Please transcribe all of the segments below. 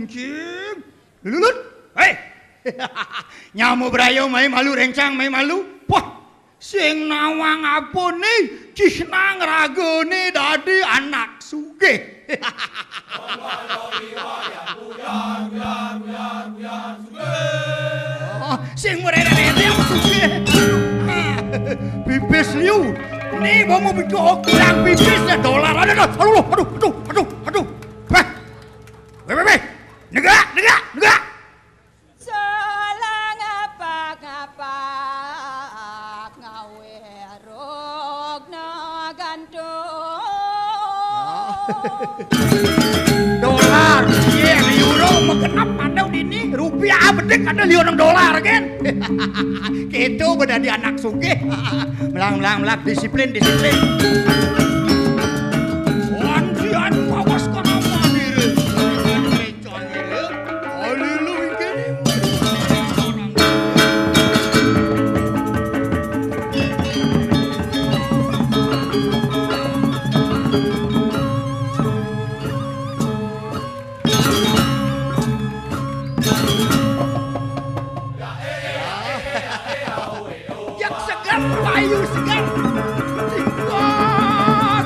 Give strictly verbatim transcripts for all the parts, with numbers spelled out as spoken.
Jing. Lulut. Hei. Nyama braya mai malu, rencang mai malu. Wah, sing nawang apa ni? Cisnang ragane dadi anak sugih. Oh, sing mrene-rene sugih. Pipis liu. Ni bomo bikin kurang pipis ya dolar. Aduh, aduh, aduh, aduh, aduh, aduh. Bah. Weh, weh, weh. Negak, negak, negak. Salah ngapa-ngapa ngawe rogna gantung. Dolar, yen, euro, magenep ada dini, rupiah bedik ada liu nang dolar, kan? Kita udah di anak sugih. Melang, melang, melang, disiplin, disiplin. Wan, sian, awas, kono, mandiri. Yak segar, payu segar. Wah,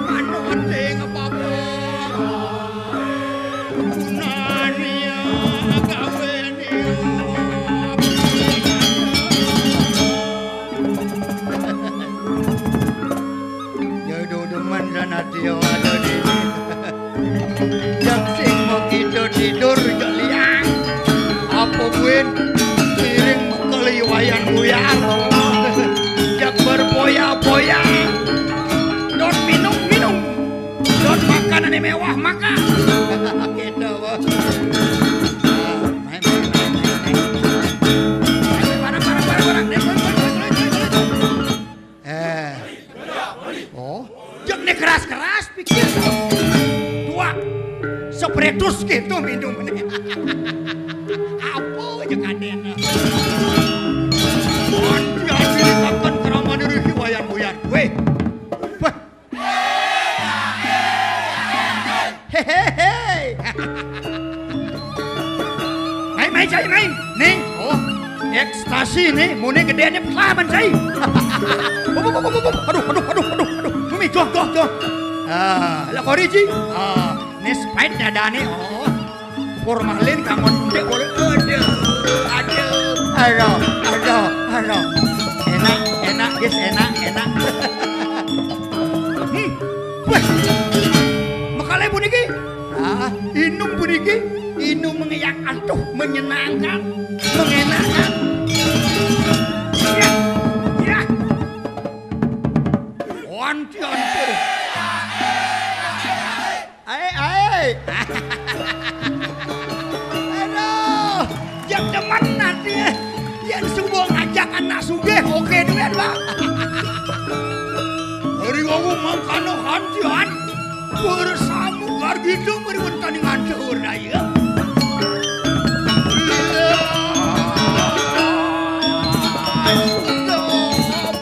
manut ning apa-apa. Gunane ya, gawene ya. Ya udah demen dan hati yang ada di sini. Jak sing mau kita tidur jak liang. Apa buin piring keliwayan buyar. Jak berpoya-poya. Don minum, minum. Don makan ini mewah makan. Kita, Bos. Main, main, main, main, main. Ayo, barang, barang, barang, barang. Nih, gue, gue, gue, gue, gue, gue. Eh. Oh, jeng ne keras-keras pikir. Tua. Sepretus gitu minum. Apa aja kadena. Anti-anti ditakan keramane riki wayan buyar. Weh. Wah. Hehehe. Mai, mai, cai, mai. Nih, oh, ekstasi nih, mune gedene pelaman, cai. Aduh, aduh, aduh, aduh, aduh. Mumi, joh, joh, joh. Ah, lah kori, Ji. Ah, nih spait dadane. Oh. Formalin kangon cek boleh. Aduh, aduh. Aduh, aduh, aduh. Enak, enak, guys, enak, enak. Hmm. Wah. Mekale puniki. Ah, inum puniki. Inum mengeyak, aduh, menyenangkan, mengenakan. Ya, ya. Wanti ampun. Ae, ae. Aduh, yang demen nanti, eh. Yang subuh ngajak anak sugih, oke duit, Bang. Hari wau mangkana kantian, bersamu gargita meriwentani ngancur daya.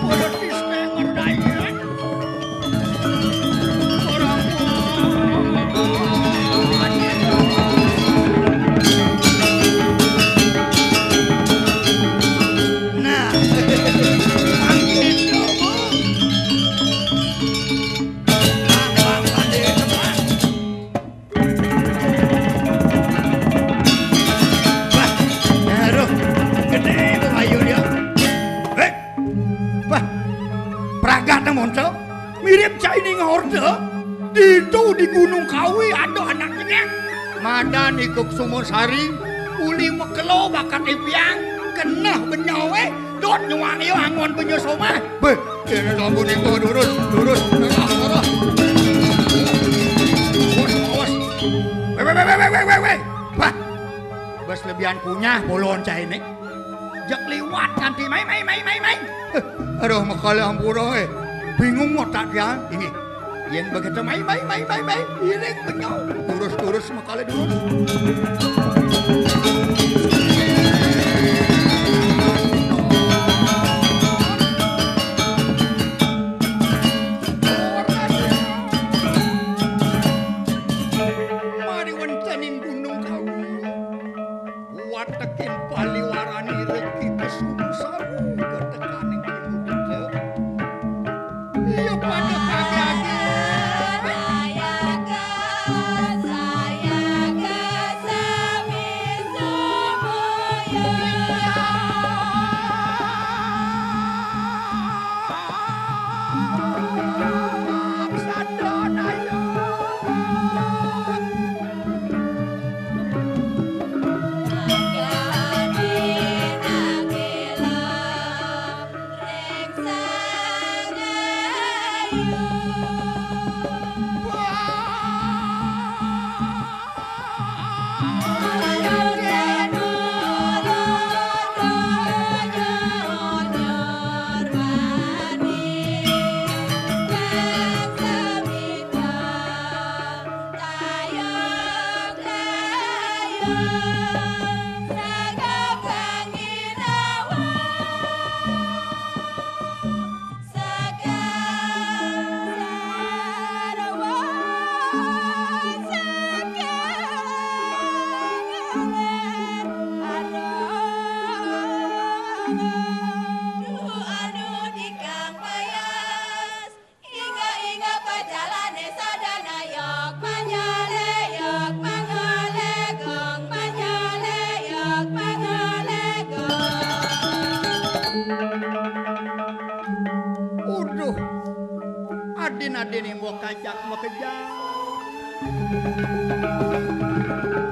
Politis tenger daya. Nah, gitu, Bu. Bang, bang, bang, di depan. Wah, aduh, gedé kok ayu ya. Hei, wah, pragat nang monco, mirip caining horda. Ditu di Gunung Kawi ada anak nyengek. Madan ikuk Sumur Sari, uli mekelo bakat ipiang, keneh benyoe, dot nyuang yo angon benyo somah. Beh, kene sambun iku durus, durus, terus, terus. Awas, awas. Weh, weh, weh, weh, weh, weh, weh. Wah. Bes lebihan punyah bolon cai ini. Jak liwat nanti mai, mai, mai, mai, mai. Aduh, mekale ampura, eh. Bingung otak ya. Ini. Yen begitu mai, mai, mai, mai, mai. Iring benyau. Durus, durus, mekale durus.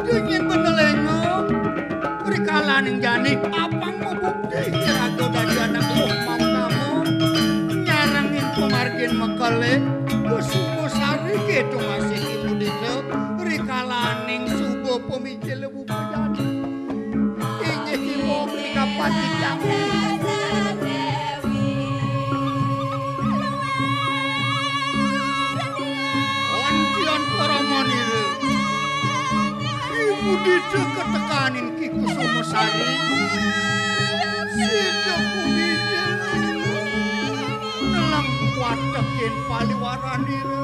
Dingin benelengo, rikalaning jani, apang mabukti, raga dadi anak luh mau kamu, nyarengin pamargin makele, Kusuma Sari gitu masih ibu desa, rikalaning suba pamijil buka jani. Inggih tiba mriki kapan titiang. Antian paramanira. Ibu dita katekaning Ki Kusuma Sari. Sida kumijil. Neleng watekin paliwaranira.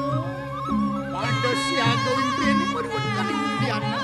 Pada siaga wingkene pariwetkaning Indiana.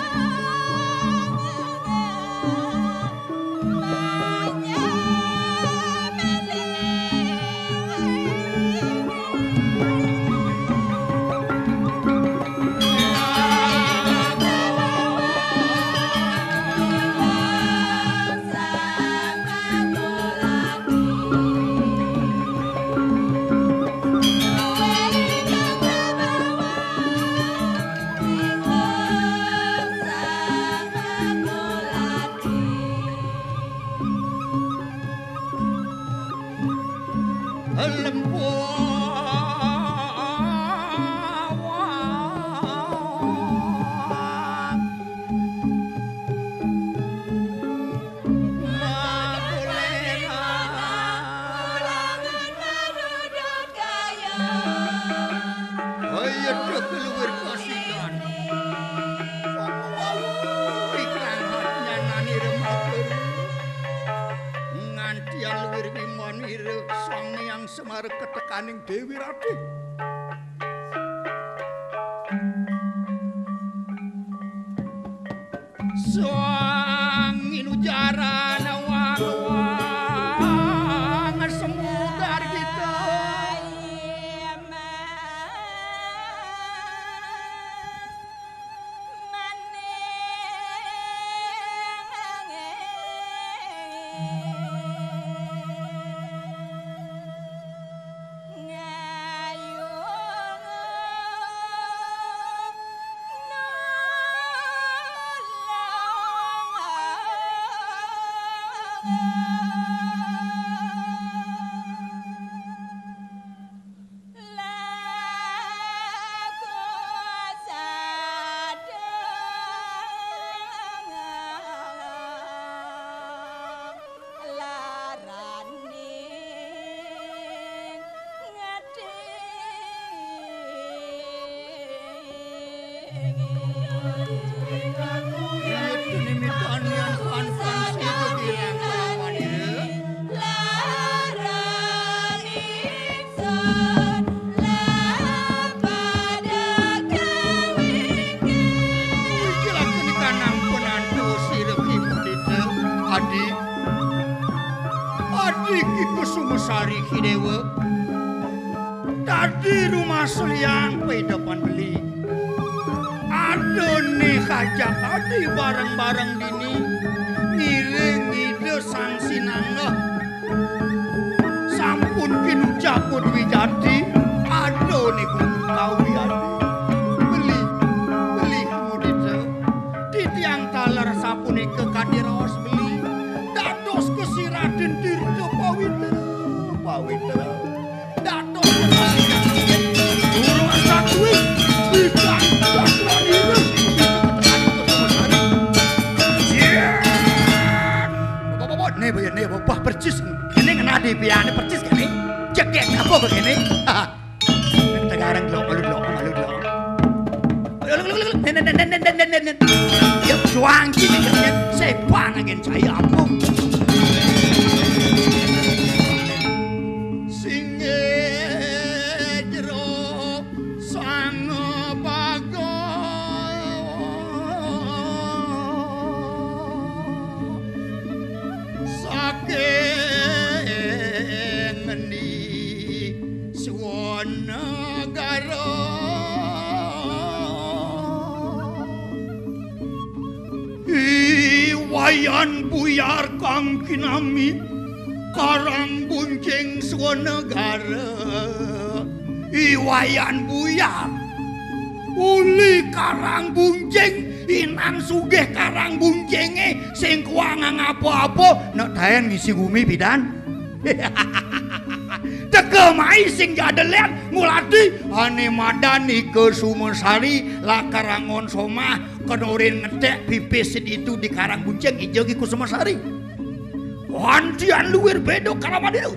Kaya dek luwir kasidan. Ikang hatnyananira matur. Ngantian luwir wimanira Sang Hyang Semar ketekaning Dewi Ratih. Sang inujaran wang-wang semudar kita. Laraning ngati. Iya, dene mitani anak-anak sing kekirangan lawan, ya. Laraning sun lapada kawingking. Iki lagi dikanang penantu sira Ki Mudita, Adi. Adi Ki Kusuma Sari Ki Dewa. Dadi rumah selian paidepan beli. Adane kajak adi bareng-bareng dini. Ngiring Ida Sang Sinanggeh. Sampun kinucap Putwi Jati, ada niku kawi adi. Beli, beli mudita. Titiang taler sapunika kadi raos beli. Dados kesiratin tirta pawitra, pawitra. Dados kesiratin. Durung asatwi, bidang sastra nira. Iya. Bapak-bapak, ne, bapak, ne, bapak, percis. Kene ngena di piane percis kene. Cekek apa kok kene? Nang tegarang delok malu delok malu delok. Nen nen nen nen nen nen nen. Ya juang kene kene sepan angin saya ampun. Singe jero sang baga. Saking ngendi Swanagara? I Wayan Buyar kang kinami Karang Buncing Swanagara. I Wayan Buyar uli Karang Buncing, inan sugih Karang Buncingé sing kuangang apa-apa, nek taén ngisi gumi pidan. Teka mai sing jadelian ngulati ané madan Ika Sumasari lakar anggon somah kenorin ngetek pipis ditu di Karang Buncing ija Ki Kusumasari. Wantian luir beda kalawan itu.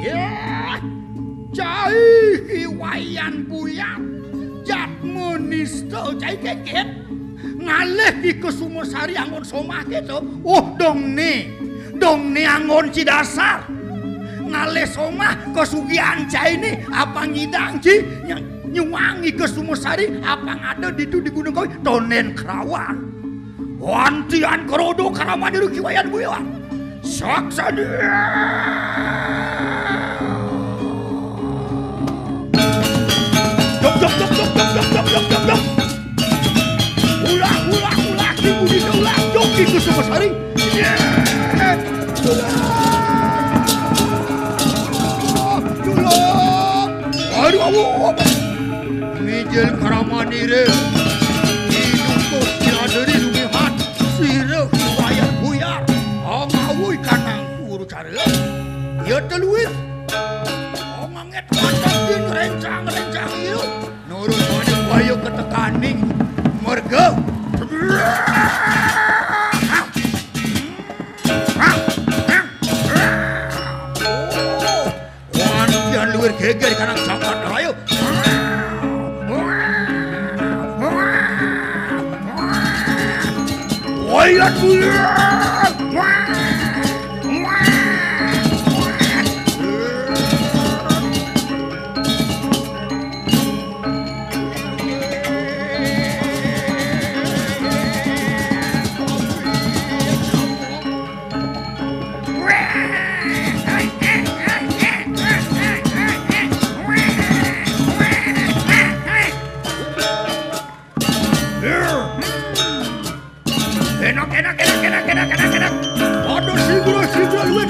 Ya, cai Ki Wayan Buyar. Jatma nista cai keket. Ngalih Ki Kusumasari anggon somah kéto. Oh, dong né. Dong né anggon ci dasar. Ngalih somah kasugihan cainé apa ngidang ci ny-, nyuangi Ki Kusumasari apa ngada ditu di Gunung Kawi tondén kerawan. Wantian kerodo karaman diru Ki Wayan Buyar. Saksana. Jok, jok, jok, jok, jok, jok, jok, jok, jok, jok. Ulah, ulah, ulah, Ki Budina ulah, jok Ki Kusumasari. Yé. Ulah. Ulah. Aduh, aduh. Mijil karamanira. Inutus Ki Adri Lumihan. Sira Ki Wayan Buyar. Angawuy kanang guru cara. Ya teluir. Angangét wantah din rencang-rencang ya. Nurut pada waya ketekaning merga. Wantian luwir geger kanang jagat raya. Wayat buyar. Enak, enak, enak, enak, enak, enak, enak. Waduh, sigra, sigra, luwih.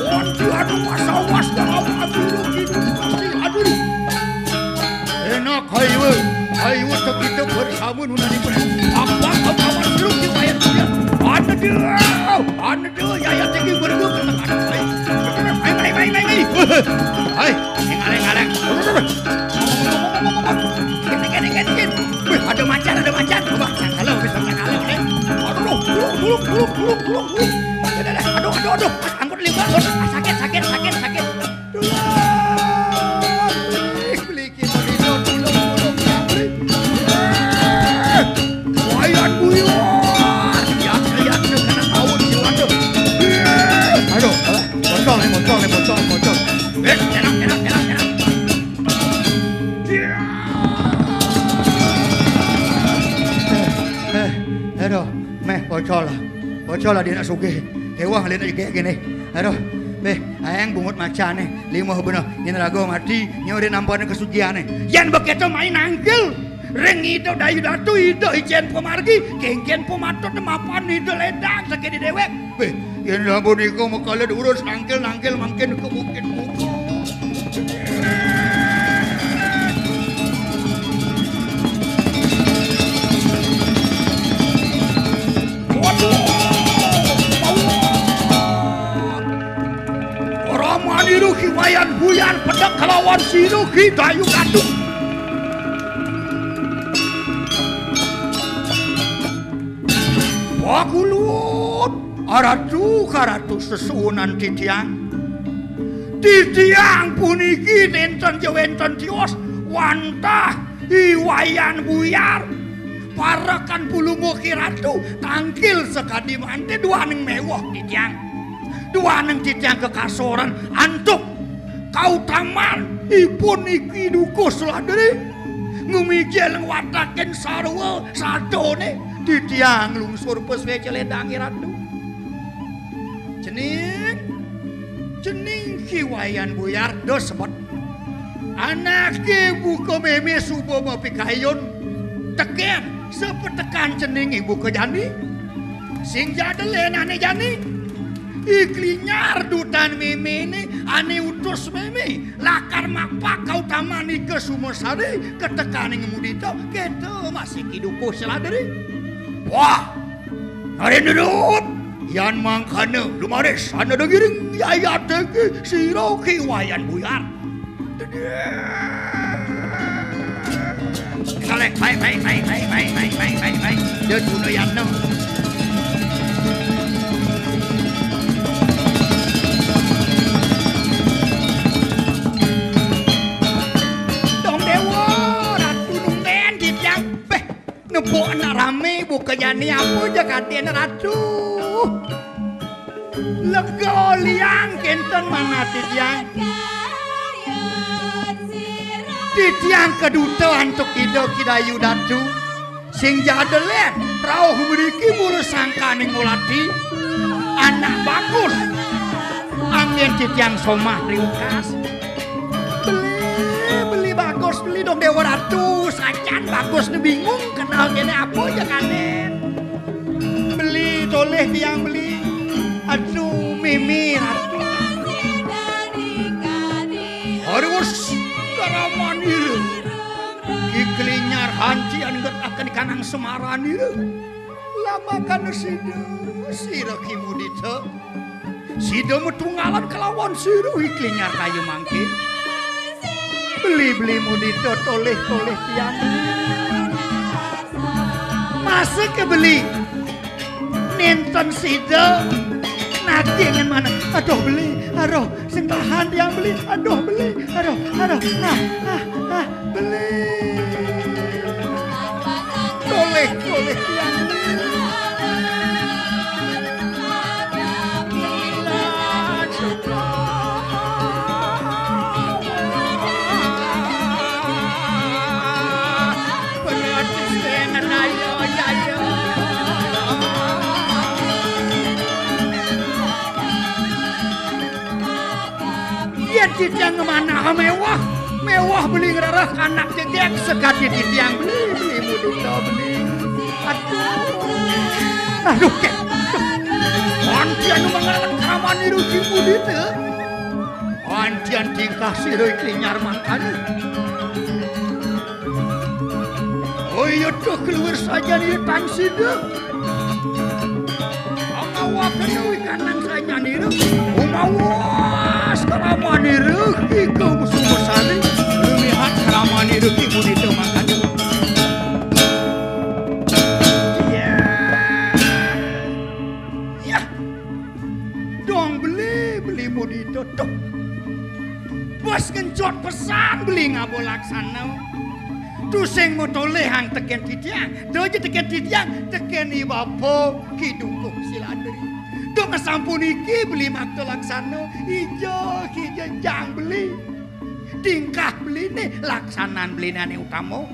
Waduh, aduh, mas, awas, jangan, aduh, aduh, aduh. Enak, hai, wé. Hai, wé, kita bersama nunani pun. Apa, apa, apa, sirup di bayar punya. Aduh, aduh, ya, ya, tinggi berdua. Hai, hai, hai, hai, hai. Hai, ngaleng, ngaleng. Dikit, dikit, dikit, dikit. Wih, ada macan, ada macan. Coba, kalau bisa kalau, eh. Aduh, dulu, dulu, dulu, dulu, dulu. Aduh, aduh, aduh, aduh. Angkut limbah, aduh. Sakit, sakit, sakit, sakit. Dulu. Beli kita di dulu, dulu, dulu, dulu. Wayan buyur. Ya, ya, ya, kena tahu jiwa tuh. Aduh, alah, bocor nih, bocor nih, bocor, bocor. Eh, enak, enak, enak, enak. Eh, eh, aduh, méh bocor lah. Bocor lah dia nak sugih. Kéweh lén kayak gini. Aduh, méh, aéng bungut macané. Limah bener. Nyén raga mati, nyén urip nampana kasugihané. Yén bekéto mai nangkil. Ring Ida Dayu Datu, Ida Icén Pamargi, kénkén pamatut mapan Ida Lédang sakéné déwék. Béh, yén sampun nika makaléd urus nangkil-nangkil mangkin ka bukit muka. Waduh. Rama niru Ki Wayan Buyar pedek kelawan siru Ki Dayu Datu. Pakulut, aratu karatu sesuunan titiang. Titiang puniki nénten ja wénten tios wantah I Wayan Buyar. Parekan pulungguh Ki Ratu tangkil sakadi manten duaning méweh titiang. Duaning titiang kekasoran antuk kautaman ipun niki dukuh suladri ngemijil ngwatakin sarwa satoné titiang lungsur pasuéca lédang I Ratu. Cening, cening Ki Wayan Buyar dos sebet. Anaké buka mémé suba mapikayun tekén Sapetekan cening ibu ka jani. Sing jada lenané jani. I Klinyar dutan méméné ané utus mémé lakar mapak kautaman Ika Sumasari katekaning Mudita, kéto masih kidukuh seladri. Wah, Arendra Dut, yan mangkana lumaris ana da ngiring yayate ki sira ki Wayan Buyar. Saleh, baik, baik, baik, baik, baik, baik, baik, baik, baik. Ya, Juna Yatna. Dong Dewa, Ratu Numben, Didyang. Beh, Nepuk anak ramé, buka jani apa ja kadén, Ratu. Lega liang kénten manah titiang. Titiang kaduta antuk Ida Kidayu Datu. Sing jada lén, rauh mriki mula sangkaning ngulati. Anak bagus. Anggén titiang somah riukas. Beli, beli bagus, beli dong Dewa Ratu. Sajan bagus né bingung kenal kéné apa ja kadén. Beli tolih tiang beli. Aduh, mimi Ratu. Harus karamanira. Ki Klinyar hancian ngetaken kanang semaranira. Lamakana sida, sira Ki Mudita. Sida matunggalan kelawan sira, I Klinyar kaya mangké. Beli-beli Mudita tolih-tolih tiang. Masa ké beli? Nénten sida nagingin manah. Aduh beli, aduh sing tahan tiang beli. Aduh beli, aduh, aduh. Ah, ah, ah. Beli. Tolih, tolih tiang. Yén titiang ngemanah méwah, méwah beli ngrereh anak jegég sakadi titiang beli, beli Mudita beli. Aduh. Aduh, ké. Antian nu mangrereh karamanira Ki Mudita. Antian tingkah sira I Klinyar mangkana. Oh iya, tuh keluar saja nih tang sida. Angawakena wikanang sanyanira. Umawas karamanira Ki Kusumasari. Lumihat karamanira Ki Mudita makanya. Iya. Ya. Dong beli, beli Mudita tuh. Bos ngencut pesan beli ngaba laksana. Tusing mutulihang tekén titiang. Doja tekén titiang, tekén i bapa Ki Dungkuh Siladri. Dong sampun iki beli makta laksana, ija kija jang beli. Tingkah beliné, laksanan beliné ané utama.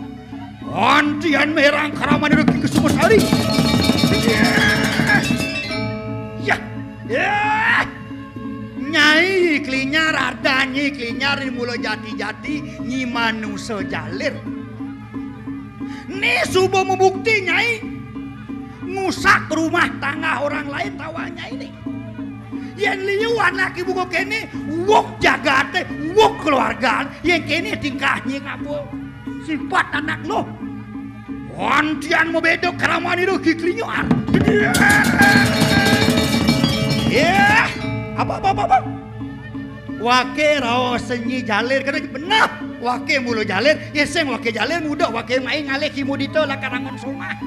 Antian merang karaman Regi Kusumasari. Ya. Ya. Nyai Klinyar, ada Nyai Klinyar di mula jati-jati, Nyi manusa jalir. Né suba mabukti, Nyai. Ngusak rumah tangga orang lain tawang Nyai né. Yén liu anaké buka kéné, wuk jagaté, wuk keluargan, yén kéné tingkahné ngaba. Sifat anak luh. Antian mabéda karamanira Ki Klinyar. Yéh, apa, apa, apa, apa? Waké raos Nyi jalir, kéné beneh. Waké mula jalir, yén sing waké jalir muda, waké mai ngalih Ki Mudita lakar angon somah.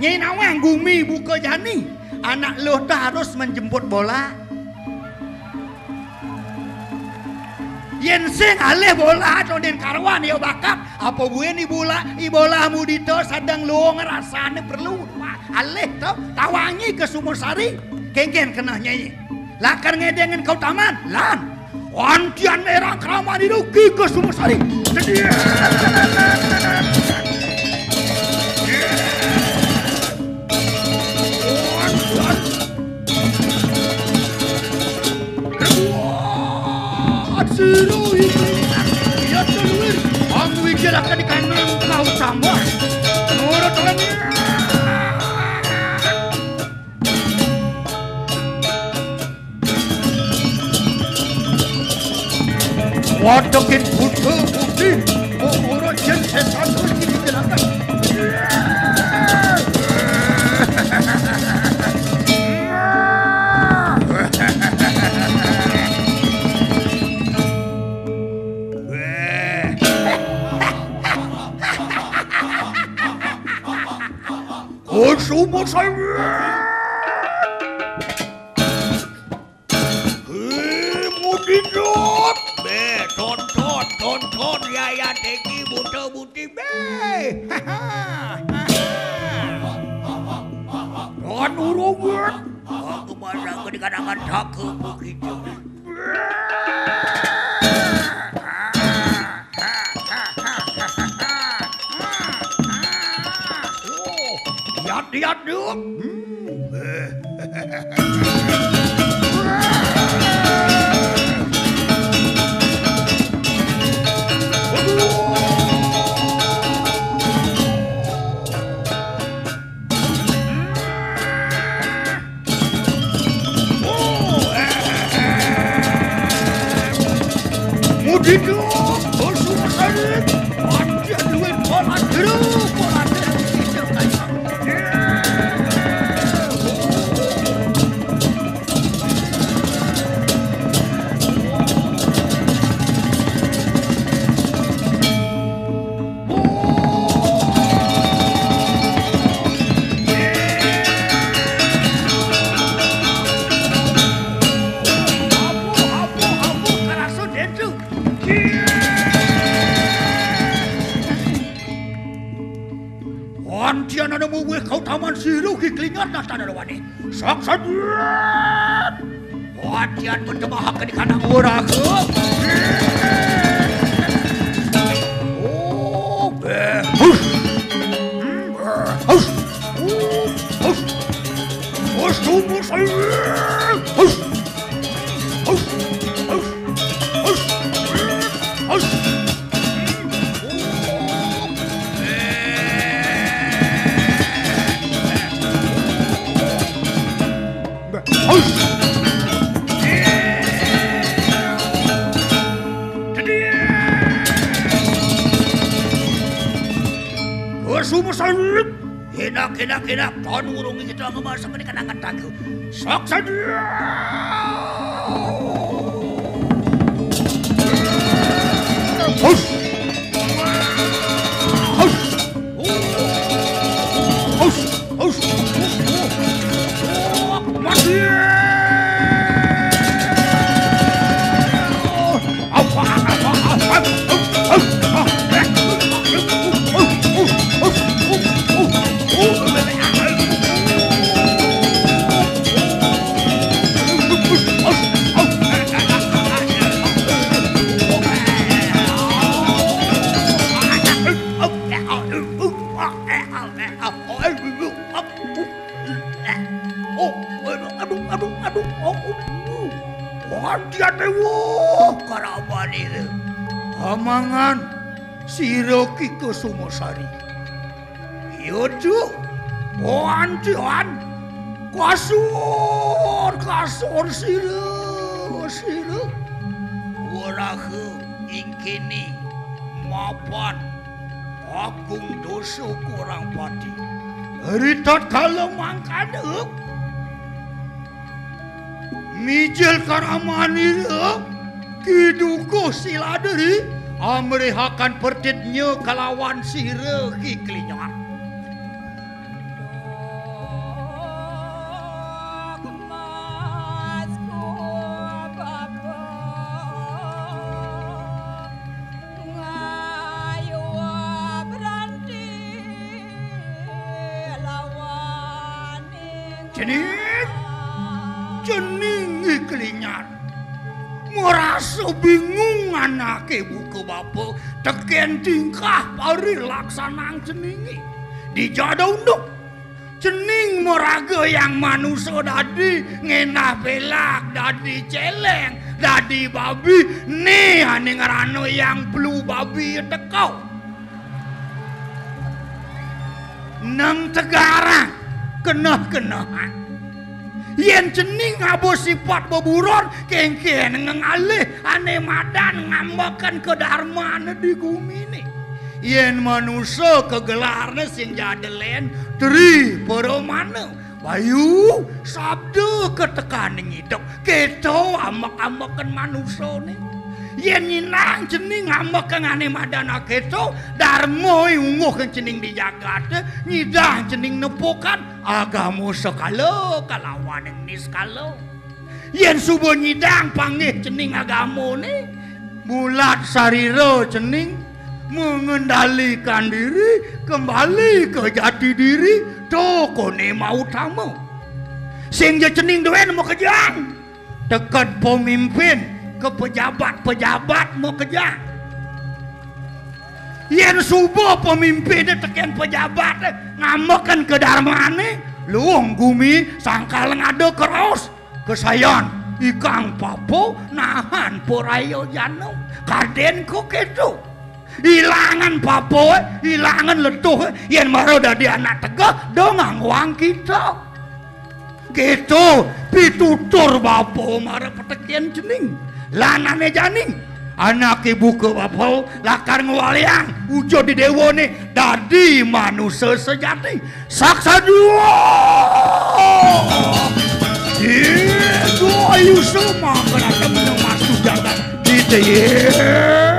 Nyai nawang gumi buka jani. Anak luh té harus menjemput bola. Yén sing alih bola tondén karuan ya bakat, apa buin i bola, i bola Mudita sedeng luung rasané perlu. Wah, alih to, tawangi Kusumasari. Kénkén keneh Nyai. Lakar ngedengin kautaman, lan. Antian merang karamanira Ki Kusumasari. Sedih. Antian. Rebuan sira iki. Ya teluwir. Ang wigirakan di kanang kau tambah. Nurut lengi. Wadekin buta putih, ora yen setan kuwi digerakan. Kusuma Sari. Hei, mudidot. Be, tonton, tonton, ya, ya, teki, buta, buti, be. Don urungan. Aku pasang ke di kadangan cakep begitu. Oh, lihat, lihat, lihat. Hmm. Mudidot, bos rumah sakit. Wajah duit pola jeruk, pola jeruk. Antian ana muwih kautaman sira ki klingar nastana lawane. Saksat. Wajan mentemahake di kandang ora aku. Oh, be. Hus. Hmm, be. Hus. Hus. Hus, tunggu saya. Hus. Hus. Hus. Hus. Hus. Sumesan. Enak, enak, enak. Ton urungi kita ngemasang ini kena ngetaku. Sok saja. Hus. Hus. Hus. Hus. Mati. Oh, aduh, aduh, aduh, aduh, aduh, oh, oh, oh. Wah, dia dewa, karawan ini. Amangan, sira ki Kusumasari. Iya, Ju. Wan, Wan. Kasur, kasur, sira, sira. Waraha ingkini mapan. Agung dosa kurang pati. Ri tatkala mangkana, mijil karamanira Ki Dukuh Siladri amrihaken pertitnya kalawan sira Ki Klinyan. Cening, cening Klinyan. Merasa bingung anake buka bapa teken tingkah parilaksanang ceninge. Dijada unduk. Cening maraga yang manusa dadi ngenah pelak, dadi celeng, dadi babi, ne ane ngrana yang blue babi teka. Nang tegarang keneh-kenehan. Yén cening ngaba sipat beburon, kéngkén ngengalih ané madan ngambekén kadarmané di guminé. Yén manusa kagelarné sing jadelen, Tri Paramana. Bayu, sabda katekané ngidep, kéto ambek-ambekén manusané. Yén nyinang cening ngambekén ané madan akéto, darma ungguhang cening di jagaté, nyidang cening nepukan agama sekala kalawan niskala. Yén suba nyidang panggih cening agamané, mulat sarira cening mengendalikan diri kembali ke jati diri, to koné mautama. Sing ja cening duén makejang, teked pemimpin ke pejabat-pejabat makejang. Yén suba pemimpiné tekén pejabaté ngambekén kadarmané, luung gumi sangkal ngada keraos. Kesayan ikang papa nahan paraya jana. Kadén ko kéto. Ilangan papaé, ilangan letuhé, yén mara dadi anak tegeh, da ngangguang kita. Kéto pitutur bapa mara petekian cening. Lan ané jani, anaké buka bapa lakar ngwaliang wujud di déwané dadi manusa sejati. Saksa dua. Iya, dua ayu sama keraton nang masu jagat. Kita, iya.